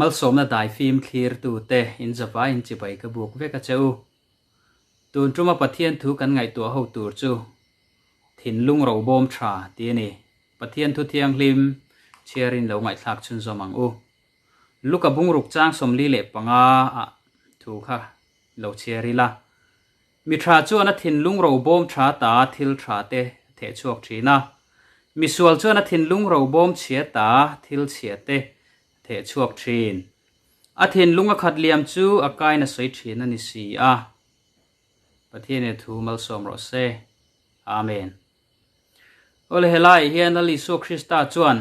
Malsawmna daifim thlirtute in zavai in chibai ka buk vek a che u. Tun tuma Pathian thu kan ngaihtuah ho tur chu thinlung robawm tha tih a ni. Pathian thu thianghlim chhiarin lo ngaihthlak chhunzawm ang u. Luka bungruk chang 45 ah thu kha lo chhiar ila. Mi tha chuan a thinlung robawm tha ta thil tha te a theh chhuak thin a. Mi sual chuan a thinlung robawm chhia ta thil chhia te a theh chhuak thin. A thinlung a khat liam chu a kain a sawi thin a ni si a. Pathian in a thu malsawm rawh se. Amen. Awle helaiah hian Lal Isua Krista chuan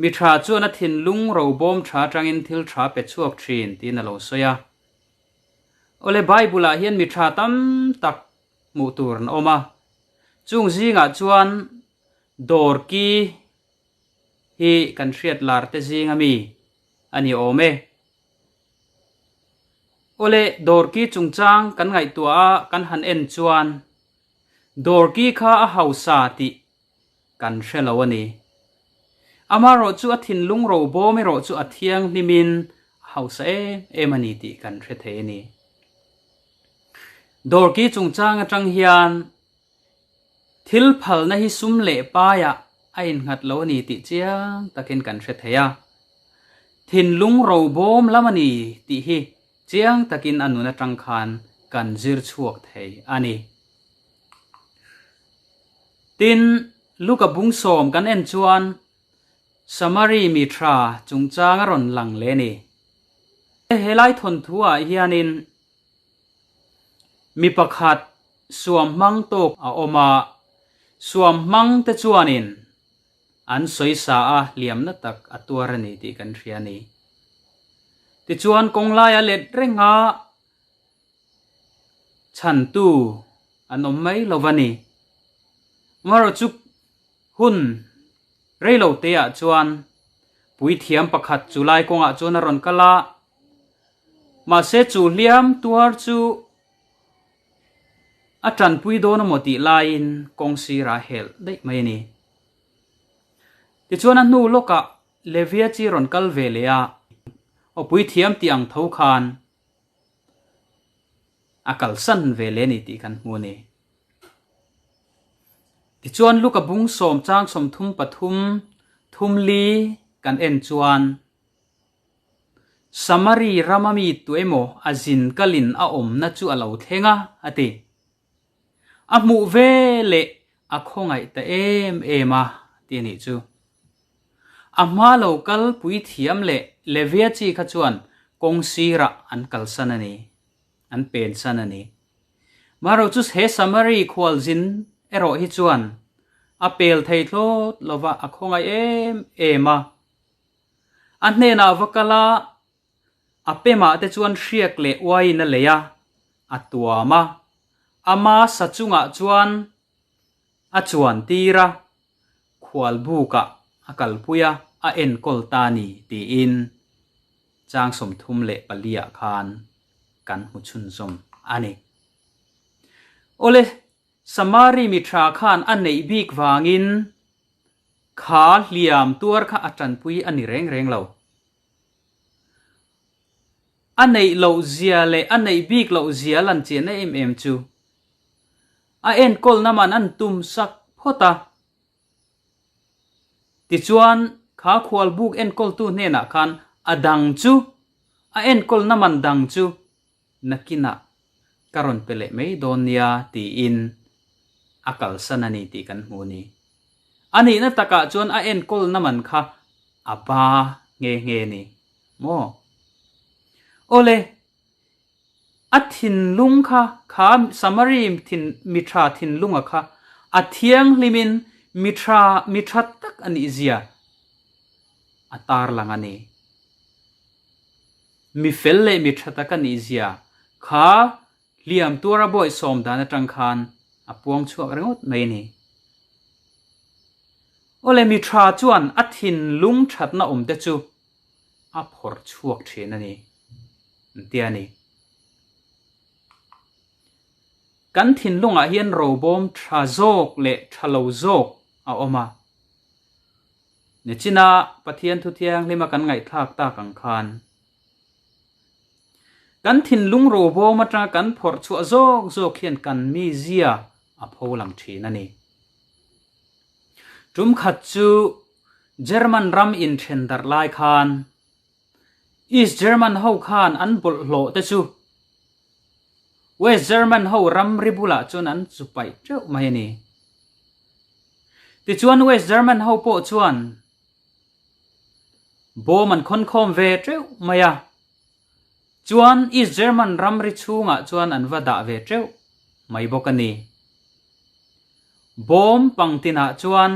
mi tha chuan a thinlung robawm tha atangin thil tha pe chhuak thin tiin a lo sawi a. Awle Bible ah hian mi tha tam tak hmuh tur an awm a, chung zingah chuan dawr ki hi kan hriat lar te zing ami a ni awm e. Awle dawr ki chungchang kan ngaihtuah a kan han en chuan dawr ki kha a hausa tih kan hre lo a ni. Amaherawh chu a thinlung robawm erawh chu a thianghlimin a hausa em em a ni tih kan hre thei a ni. Dawrki chungchang atang hian thil phalna hi sum leh paiah a innghat lo a ni tih chiang takin kan hre thei a. Thinlung robawm lam a ni tih hi chiang takin a nun atang khan kan zir chhuak thei a ni. Tin, Luka bung sawm kan en chuan Samari mi tha chungchang a rawn lang leh a ni. Helai thawnthu ah hianin mi pakhat suam hmang tawk a awm a, suam hmang te chuanin an sawi sa a hliamna tak a tuar a ni tih kan hria a ni. Tichuan kawng laia let reng a Chhantu an awm mai lo va ni. Amaherawh chu hun reilo te ah chuan puithiam pakhat chu lai kawngah chuan a rawn kal a, mahse chu hliam tuar chu a tanpui dawn amaw tih laiin kawng sirah a helh daih mai a ni. Tichuan a hnu lawkah Levia chi rawn kal ve leh a, aw puithiam tih ang tho khan a kalsan ve leh a ni tih kan hmu a ni. Tichuan Luka bung sawm chang 33 thum li kan en chuan Samari rama mi tuemaw a zin kalin a awmna chu a lo thleng a, a ti. A hmuh ve leh a khawngaih ta em em a, ti a nih chu. A hma lo kal puithiam leh Levia chi kha chuan kawng sirah an kalsan a ni, an pensan a ni. Marawh chu he Samari khualzin erawh hi chuan a pel thei thlawt lova a khawngaih em em a. A hnenah va kal a, a pemah te chuan hriak leh uaiin a lei a, a tuam a. Ama sa chungah chuan a chuan tir a, khual bukah a kalpui a, a enkawl ta ni tiin chang 34 ah khan kan hmu chhunzawm a ni. Awle, Samari mi tha khan a neih bik vangin kha hliam tuar kha a tanpui a ni reng reng lo. A neih loh zia leh a neih bik loh zia lan chiahna em em chu A enkawlna man an tum sak phawt a. Tichuan, kha khualbuk enkawltu hnenah khan a dang chu, a enkawlna man dang chu nakinah ka rawn pe leh mai dawn nia tiin a kalsan a ni tih kan hmu a ni. A nihna takah chuan a enkawlna man kha a ba nghe nghe a ni maw? Awle, A thinlung kha, kha Samari thin, mi tha thinlunga kha a thianghlimin mi tha, mi tha tak a nih zia a tarlang a ni. Mi fel leh mi tha tak a nih zia kha hliam tuara bawihsawm dan atang khan a puang chhuak ringawt mai a ni. Awle mi tha chuan a thinlung thatna awm te chu a phawrh chhuak thin a ni. An ti a ni. Kan thinlungah hian robawm tha zawk leh tha lo zawk a awm a. Nichina Pathian thu thianghlima kan ngaihthlak tak ang khan kan thinlung robawm atanga kan phawrh chhuah zawk zawk hian kan mizia a pho lang thin a ni. Tum khat chu German ram inthen darh lai khan East German ho khan an bawlhhlawh te chu West German ho ramri bulah chuan an chu paih teuh mai a ni. Tichuan West German ho pawh chuan bawm an khawn khawm ve teuh mai a, chuan East German ramri chhungah chuan an va dah ve teuh mai bawk a ni. Bawm pangtinah chuan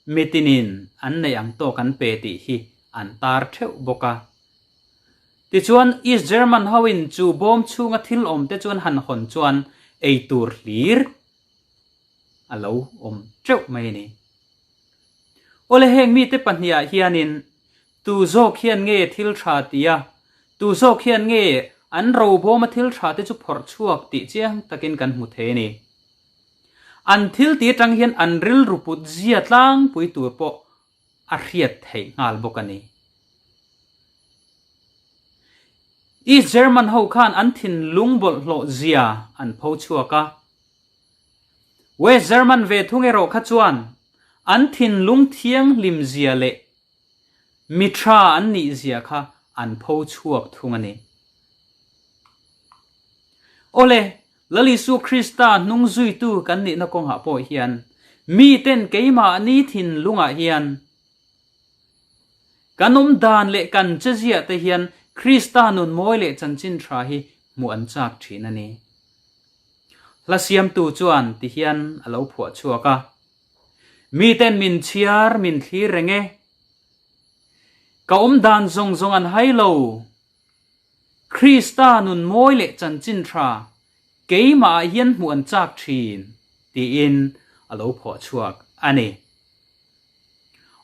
Mitinin an neih ang tawk an pe tih hi an tar theuh bawk a. Tichuan, East German hoin chu bawm chhunga thil awm te chuan han hawn chuan ei tur hlir a lo awm teuh mai a ni. Awle heng mite pahniha hianin tu zawk hian nge thil tha tia, tu zawk hian nge an robawma thil tha te chu phawrh chhuak tih chiang takin kan hmu thei a ni. An thil ti atang hian an rilru put zia tlangpui tur pawh a hriat theih nghal bawk a ni. East German ho khan an thinlung bawlhhlawh zia an pho chhuak a. West German ve thung erawh kha chuan an thinlung thianghlim zia leh mi tha an nih zia kha an pho chhuak thung a ni. Awle, Lal Isua Krista hnung zuitu kan nihna kawngah pawh hian miten keimahni thinlungah hian kan awm dan leh kan cheziah te hian Krista nun mawi leh chanchin tha hi hmuh an chak thin a ni. Hla siamtu chuan ti hian a lo phuah chhuak a, Miten min chhiar min thlir reng e, ka awm dan zawng zawng an hai lo, Krista nun mawi leh chanchin tha keimahah hian hmuh an chak thin, tiin a lo phuah chhuak a ni.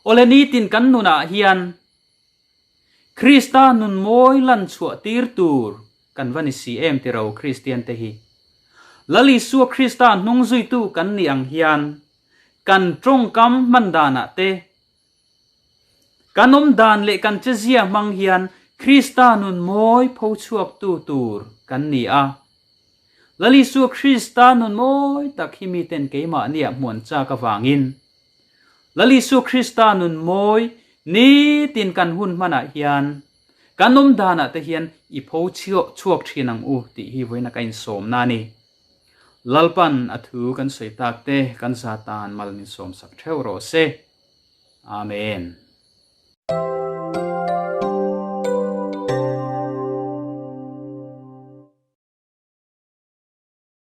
Awle nitin kan nunah hian Krista nun mawi lan chhuah tir tur kan va ni si em tiro Kristian te hi. Lal Isua Krista hnung zuitu kan nih ang hian kan tawngkam hman danah te, Kan awm dan leh kan chezia hmang hian Krista nun mawi pho chhuaktu tur kan ni a. Lal Isua Krista nun mawi tak hi miten keimahniah hmuan chak avangin Lal Isua Krista nun mawi nitin kan hun hmanah hian kan awm danah te hian i pho chhuak thin ang u tih hi vawiin a ka insawmna a ni. Lalpan a thu kan sawi tak te kan zatan mal min sawmsak theuh rawh se. Amen.